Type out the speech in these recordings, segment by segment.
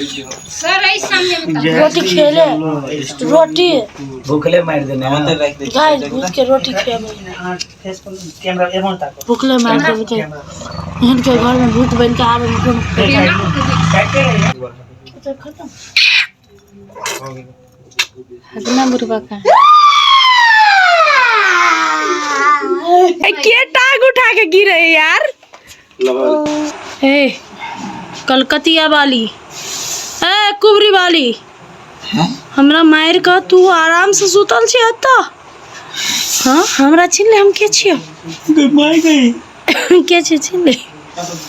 Sir ऐ सामने में तो रोटी खेले रोटी भूखले मार देने गाइस भूत के रोटी खेबे भूखले मार देबे के एहन के घर में भूत बन के आवे तो खत्म हदना बुरबा का के टांग उठा के गिरे यार। ए कलकतिया वाली, ए कुबरी वाली, हमरा मार के तू आराम से सुतल छी हत। हाँ हमरा छीन ले, हम के छियो? मार गई के छियो छीन ले?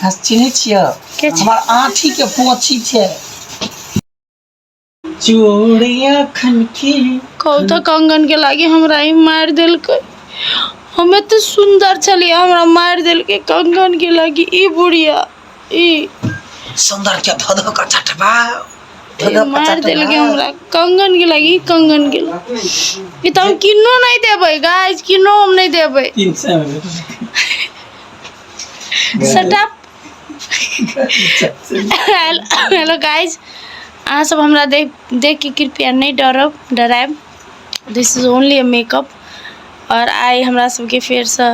हस चिन्है छियो? के छियो? हमर आँखी के पोछी छै चूड़िया खनकी। कहू तो कंगन के लागी हमरा ही मार देलकै। हमे तो सुंदर छलियै, हमरा मार देलकै कंगन के लागी ई बुढ़िया ई सुंदर के धो धो के चटबा ई मार देलकै हमरा कंगन के लागी, ई कंगन के लागी। ई तो हम किन्नो नहीं देबै गाइस, किन्नो हम नहीं देबै। 300। सेटअप। हेलो गाइस, अहाँ सब हमरा देख देख के कृपया नहीं डरब, डरायब। This is only a makeup. और आइ हमरा सबके फेरसँ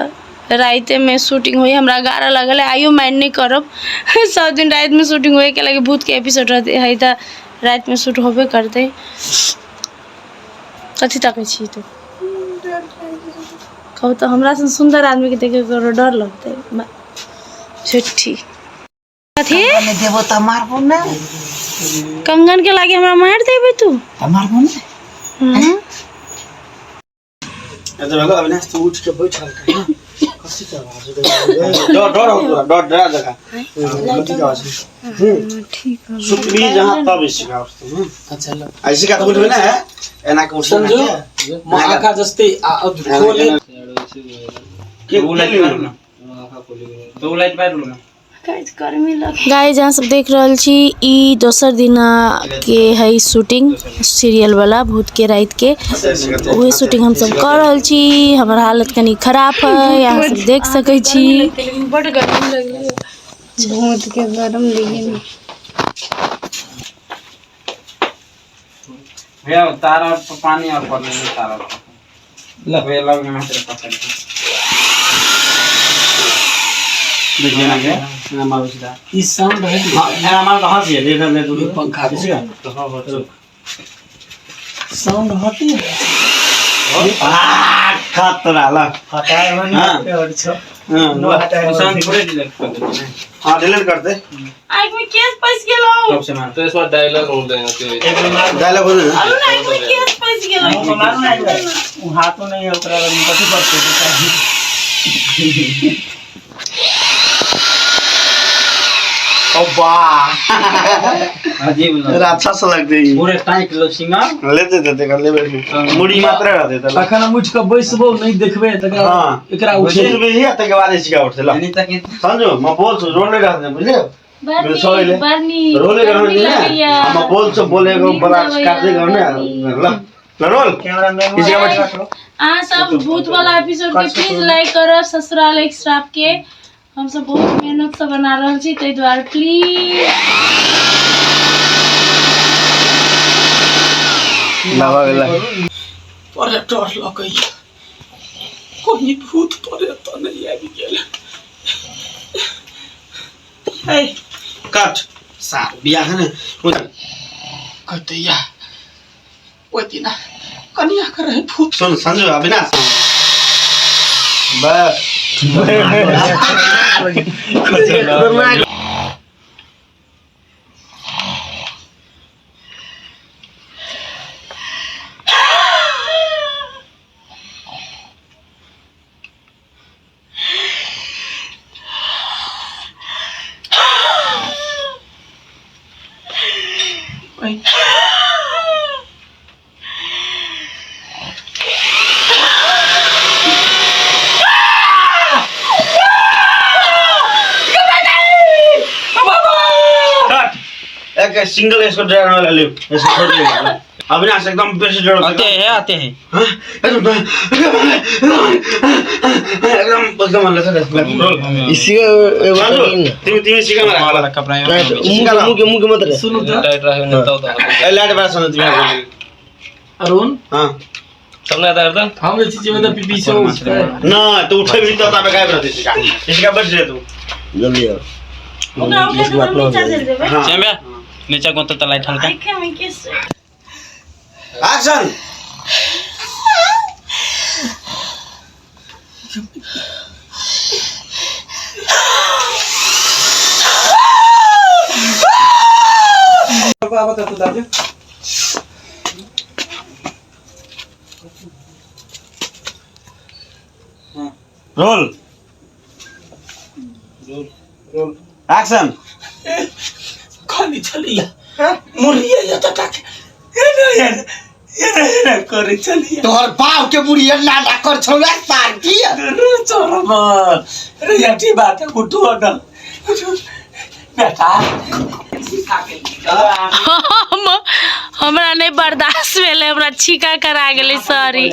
रातिमे शूटिंग होइए, हमरा 11 लगल है, आइयो माइंड नहीं करब। सब दिन रातिमे शूटिंग होइए, कैलाकि भूतके एपिसोड रहते है तऽ रातिमे शूट होबे करतै। कथी तकै छी तू? कहू तऽ हमरा सन सुन्दर आदमीके देख कऽ डर लगतै? झूठी कथी देबो तऽ मारबो ने। कंगन के लागी हमरा मार देबे तू? तऽ मारबो ने। हम्म। अविनाश तू उठ के बैठल कथी के आवाज? डर डर हो तोरा, डर डरा जगह कथी के आवाज? ठीक है। सुतबी जहाँ तब इसी का। अच्छा लो। ऐसी का तो उठबे ना है, एना के उठबे ना। समझो माँ आका जस्ते आ अब खोले के ना। गाइस अहाँ सब देख रहल छी ई दोसर दिना के है शूटिंग सीरियल वाला भूत के रात के, वही शूटिंग हम सब कर रहल छी। हमर हालत कनी खराब है, अहाँ सब देख सकै छी। बड गर्मी लगलै भूत के, गरम लेकिन भैया तार और पानी और पड़ लेंगे तार और लो। भैया लग में तेरे पकड़ के देखिए ना के ना मारू सीधा। ई साउंड है। हां एना मार कहां से ले ले तू। ई पंखा इसी का तो हां साउंड होती है। आ खतरा ला। हटाए हो हाँ। नहीं और छो हां नो हटाए हो। साउंड थोड़े डिलीट कर देते हैं। हां डिलीट कर दे। आँख में केस फंस गेलौ। कब से मार तो इस बार डायलॉग बोल देंगे। डायलॉग बोल ना। अरुण आँख में केस फंस गेलौ। मुंह मारू ना एक उ हाथों नहीं है ओकरा लग कथी करते। ओ वाह। अजीब लग अच्छा से लगते ही पूरे टाइट लो सिंगर लेते देते कर ले बैठ मुड़ी मात्र रहते त। अखन हम उठि कऽ बैसबो नहीं देखबे तकरा हां एकरा उठे उठे भी है तके बाद इसका उठते ला। यानी तक समझो मैं बोल सो रोल नहीं रहते बुझले। बड़ नीक, रोले बड़ करना नीक नहीं ना। लगैया। हम बोल सो बोले को नीक बड़ा लगैया, काट दे बड़ ना। नीक। ला ला रोल। कैमरा मैन किसी का बैठ। अहाँ सब भूत वाला एपिसोड के प्लीज लाइक करब ससुराल एक श्राप के। हम सब बहुत मेहनत से बना रहल छी, ताहि दुआरे प्लीज। लावा गेला। बड़े डर लगैया कोई भूत परे तऽ नहीं आबि गेल। ए कट सार बियाह है ने। कहतैया ओहि दिना कनिया के रहे भूत। सुन संजू अविनाश बस कट एक एक सिंगल इसको डराने वाला ले, इसको छोड़ दे। अविनाश एकदम बेसी डर आते हैं आते हैं। एकदम एकदम एकदम हल्ला छ। इसी का तिमी तिमी सिकामा राख वाला कपड़ा मुंह के मुंह के मत रे। सुनो तो लाइट रहे ने तो ए लाइट बड़ा सुन तिमी। अरुण हां सब ना दादा हम जे चीज में तो पीपी से ना तू उठे भी तो ताबे गायब रहते सिका सिका बच रे तू जल्दी आओ। ओकरा उठा के हम नीचा चलि जेबै। हां चेम्बे नीचा को तो लाइट हल्का आँखें में किस एक्शन। बता तो दादी रोल रोल एक्शन। खाली चलिया मुड़िया या तो टाके एना एना एना एना करे चलिया। तोहर बाप के बुढ़िया लाला कर छौला सार की रे चोरमा रे यटी बात है उठो न बेटा हम हमरा नहि बर्दाश्त भेलै, हमरा छीका करा गेलै। Sorry.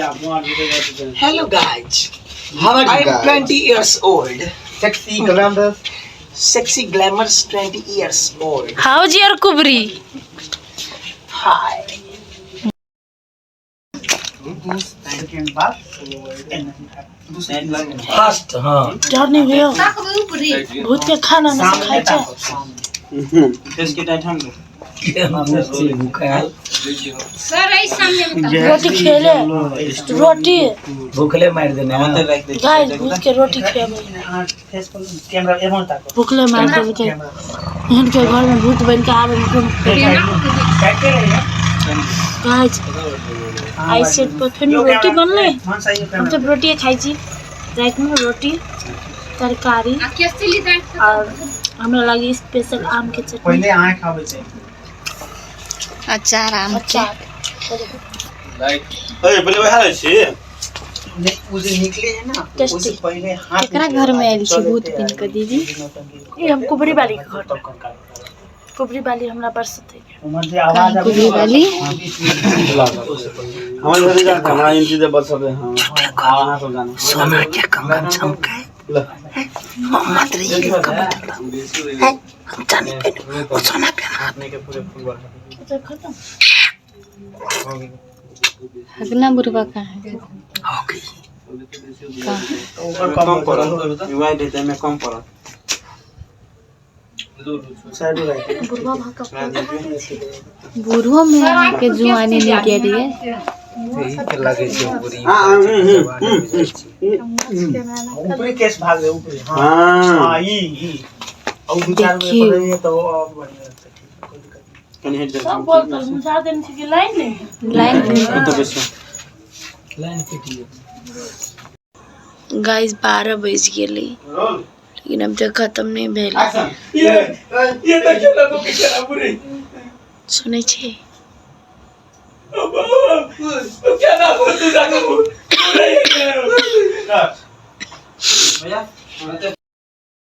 Hello guys, I am 20 years old. Sexy glamour, sexy glamorous 20 years old. How is your कुबरी? Hi. First हां डर नहि भयो? भूत के खाना नहि खाइ छै। फेस के टाइट हम रोटी खेले रोटी भूखले मार देने। गाइस भूत के रोटी खियाबै। फेस पर कैमरा एमन ताको। भूखले मारि देलकै। एहन के घर में भूत बन के आबै में कोनो। गाइस I said पर फेर रोटी बनलै। हम सब रोटिए खाइ छी रातिमे, रोटी तरकारी और हमरा लागी स्पेशल आम के चटनी। पहले आंख आबै छै अचार आम के। अचार। लाइट ए पहिले वएह लै छी। नहीं उ जे निकले है ना टेस्टी। उससे पहले हाथ केकरा घर में आयल छी भूत पिन के दीदी? ई हम कुबरी वाली के घर में। कुबरी वाली हमरा बड़ सतै। उमर जे आवाज आबै कुबरी वाली? हमारे घर जाना हमरा इन चीजें बस सब हां हां सब जाना। सोना के कंगन चमकाए हम मत रही के कब है हम जाने पे वो सोना पहना। अच्छा खत्म। हगना बुढ़वा कहाँ है? हो गई। ऊपर कम पड़ल वाइट है में कम पड़ल साइड राइट बुढ़वा भाका। बुढ़ो में अहाँके जुआनी नहि गेल ये। हां ऊपरी केस भाग गए ऊपरी। हां हां हां ई ई और दू चार गो देखियौ। पकड़िए तो और बढ़िया लगतै। ठीक है, कोई दिक्कत नहीं। कनी हट जा। सब बोल पर मुझा देने छी कि लाइन नहीं। लाइन तो बेसी लाइन कटिए। गाइस 12 बज गेलै रोल लेकिन अब तक खत्म नहीं भेल। एक्शन। ये ये देखियो ना तो केना बुरी सुनै छी? केना तू जाके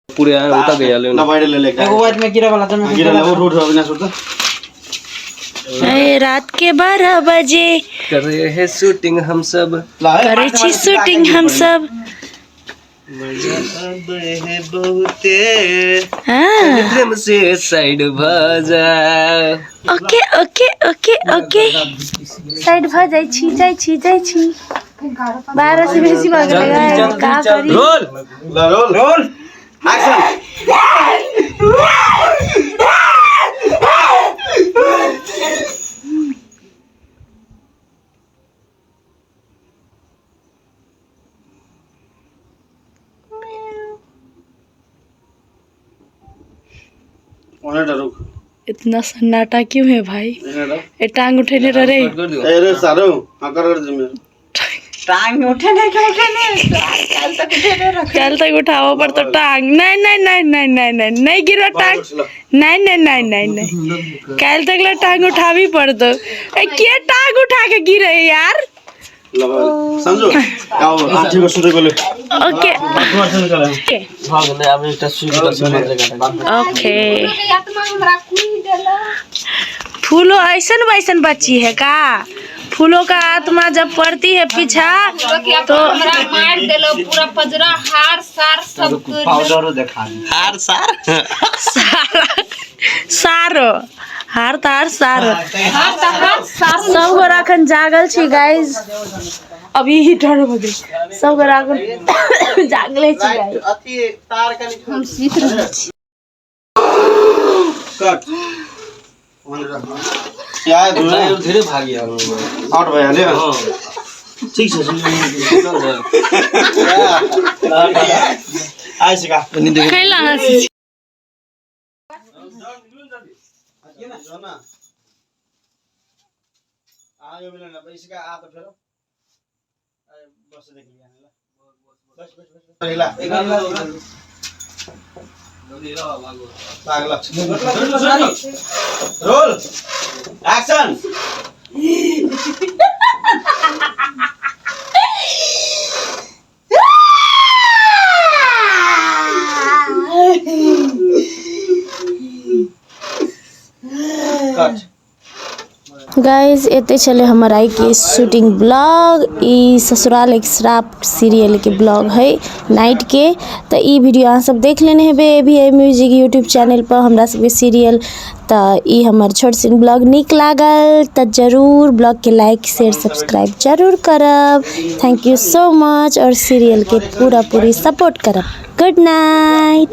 पूरे आए उठा गया ले ना वाइट ले ले एगो वाइट में गिरा वाला तो गिरा ले उठ उठ अविनाश उठ। ए, रात के 12 बजे कर रहे हैं शूटिंग हम सब। करै छी शूटिंग हम सब। है बहुते हाँ प्रेम से साइड भजा। Okay okay okay okay side भऽ जाइ छी जाइ छी जाइ छी। 12 से बेसी भऽ गेलै गाइस, का करी? रोल ल रोल रोल एक्शन। रुक इतना सन्नाटा क्यों है भाई? एने डर। ए टांग उठेने रहे। कर दियो ए रे सारो हां कर कर जिम्मे टांग उठे नहीं के उठे नहीं कल तक उठाओ पर तो टांग नहीं नहीं नहीं नहीं नहीं नहीं नहीं गिरो टांग नहीं नहीं नहीं नहीं नहीं कल तक ला टांग उठावी पड़ दो। ए के टांग उठा के गिरे यार? संजू आओ आठी को शुरू कर ओके भऽ गेलै आब एकटा सुई के ओके आत्मा हमरा कुई देला। फूलो ऐसन वैसन बच्ची है का? फूलों का आत्मा जब पड़ती है पीछा तो हमरा मार देलो पूरा पजरा हार सार सब तोड़। पाउडरो देखा दी। हार सार सारा सारो हार तार सारो हार त हार सार। सब गोरा अखन जागल छी गाइज। अभी ही डर भऽ गेल। सब गोरा अखन जागले छी गाइज। अथी तार कनि हम सीख रहल छी। कट क्या है धीरे भागी हम। आउट भैया ले। ठीक छै। आइ सिका कैला हँसी छी? आगे मिले ना इसका आ तो फेरो बस देख लिया बस बस बस अगला अगला रोल एक्शन। कट। गाइज एते छलै हमर आइ के शूटिंग ब्लॉग। ई ससुराल एक श्राप सीरियल के ब्लॉग है नाइट के। तऽ ई वीडियो अहाँ सब देख लेने हेबै A V I music YouTube channel पर हमरा सबके सीरियल। तऽ ई हमर छोट सन ब्लॉग नीक लागल तऽ जरूर ब्लॉग के लाइक शेयर सब्सक्राइब जरूर करब। Thank you so much. और सीरियल के पूरा पूरी सपोर्ट करब। Good night.